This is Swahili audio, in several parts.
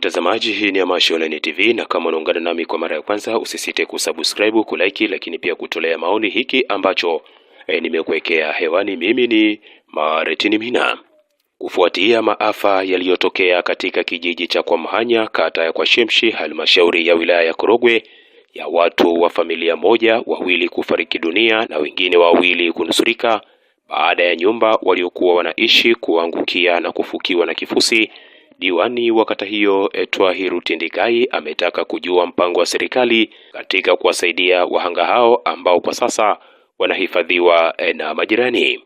Mtazamaji, hii ni Amashi Online TV, na kama unaungana nami kwa mara ya kwanza usisite kusubscribe, kulike, lakini pia kutolea maoni hiki ambacho nimekuwekea hewani. Mimi ni Maretini Mina. Kufuatia maafa yaliyotokea katika kijiji cha Kwamhanya, kata ya Kwashemshi, halmashauri ya wilaya ya Korogwe, ya watu wa familia moja, wawili kufariki dunia na wengine wawili kunusurika baada ya nyumba waliokuwa wanaishi kuangukia na kufukiwa na kifusi. Diwani wa kata hiyo Twahiru Tindikai ametaka kujua mpango wa serikali katika kuwasaidia wahanga hao ambao kwa sasa wanahifadhiwa na majirani.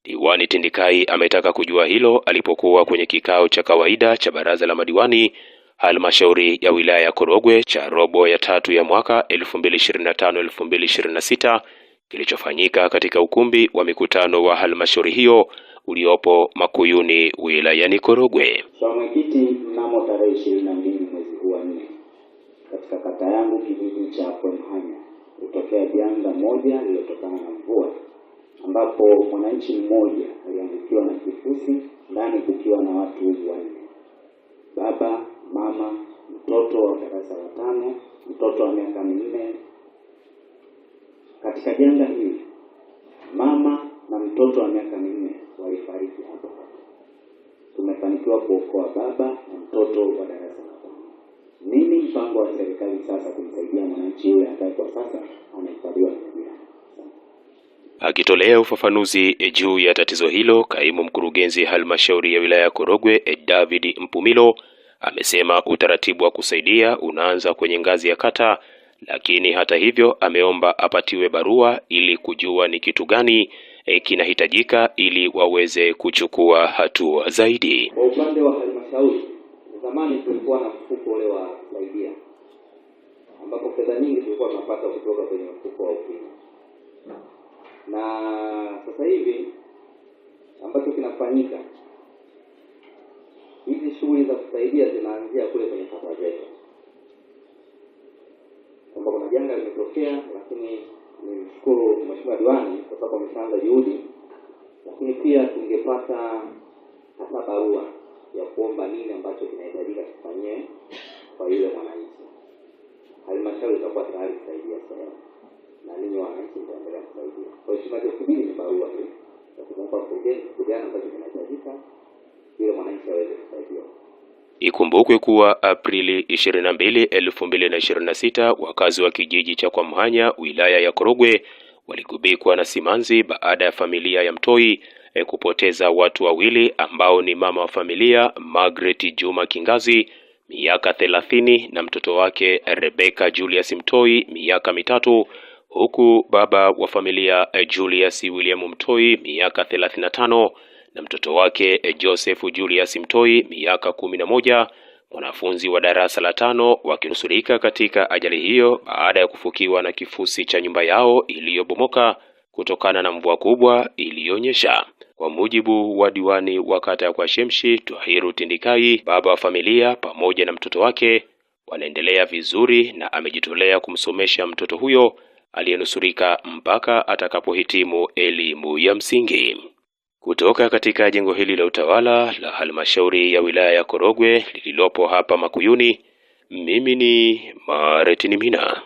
Diwani Tindikai ametaka kujua hilo alipokuwa kwenye kikao cha kawaida cha baraza la madiwani halmashauri ya wilaya ya Korogwe cha robo ya tatu ya mwaka 2025-2026 kilichofanyika katika ukumbi wa mikutano wa halmashauri hiyo uliopo Makuyuni wilayani Korogwe. Mheshimiwa Mwenyekiti, mnamo tarehe 22 mwezi huu wa 4 katika kata yangu kijiji cha Kwemhanya kutokea janga moja lililotokana na mvua, ambapo mwananchi mmoja aliangukiwa na kifusi, ndani kukiwa na watu wanne: baba, mama, mtoto wa darasa la 5, mtoto wa miaka 4. Katika janga hili mama na mtoto wa miaka 4 walifariki hapo hapo. Tumefanikiwa kuokoa baba na mtoto wa darasa la 5. Nini mpango wa serikali sasa kumsaidia mwananchi yule ambaye kwa sasa anahifadhiwa na majirani? Akitolea ufafanuzi juu ya tatizo hilo, kaimu mkurugenzi halmashauri ya wilaya ya Korogwe David Mpumilo amesema utaratibu wa kusaidia unaanza kwenye ngazi ya kata, lakini hata hivyo ameomba apatiwe barua ili kujua ni kitu gani kinahitajika ili waweze kuchukua hatua zaidi. Kwa upande wa halmashauri, zamani tulikuwa na mfuko ule wa kusaidia, ambapo fedha nyingi tulikuwa tunapata kutoka kwenye mfuko wa UKIMWI, na sasa hivi ambacho kinafanyika, hizi shughuli za kusaidia zinaanzia kule kwenye kata zetu, kwamba kuna janga limetokea, lakini nimshukuru Mheshimiwa Diwani kwa sababu ameshaanza juhudi, lakini pia tungepata hata barua ya kuomba nini ambacho kinahitajika tufanyie kwa yule mwananchi. Halmashauri itakuwa tayari kusaidia sehemu, na ninyi wananchi mtaendelea kusaidia. Kwa hiyo tunachosubiri ni barua tu ya kumwomba mkurugenzi kitu gani ambacho kinahitajika yule mwananchi aweze kusaidiwa. Ikumbukwe kuwa Aprili 22, 2026 wakazi wa kijiji cha Kwamhanya wilaya ya Korogwe waligubikwa na simanzi baada ya familia ya Mtoi kupoteza watu wawili ambao ni mama wa familia Margaret Juma Kingazi miaka 30 na mtoto wake Rebecca Julius Mtoi miaka 3, huku baba wa familia Julius William Mtoi miaka 35 na mtoto wake Joseph Julius Mtoi miaka 11, mwanafunzi wa darasa la 5, wakinusurika katika ajali hiyo baada ya kufukiwa na kifusi cha nyumba yao iliyobomoka kutokana na mvua kubwa iliyonyesha. Kwa mujibu wa diwani wa kata ya Kwashemshi Twahiru Tindikai, baba wa familia pamoja na mtoto wake wanaendelea vizuri na amejitolea kumsomesha mtoto huyo aliyenusurika mpaka atakapohitimu elimu ya msingi. Kutoka katika jengo hili la utawala la halmashauri ya wilaya ya Korogwe lililopo hapa Makuyuni, mimi ni Maretini Mina.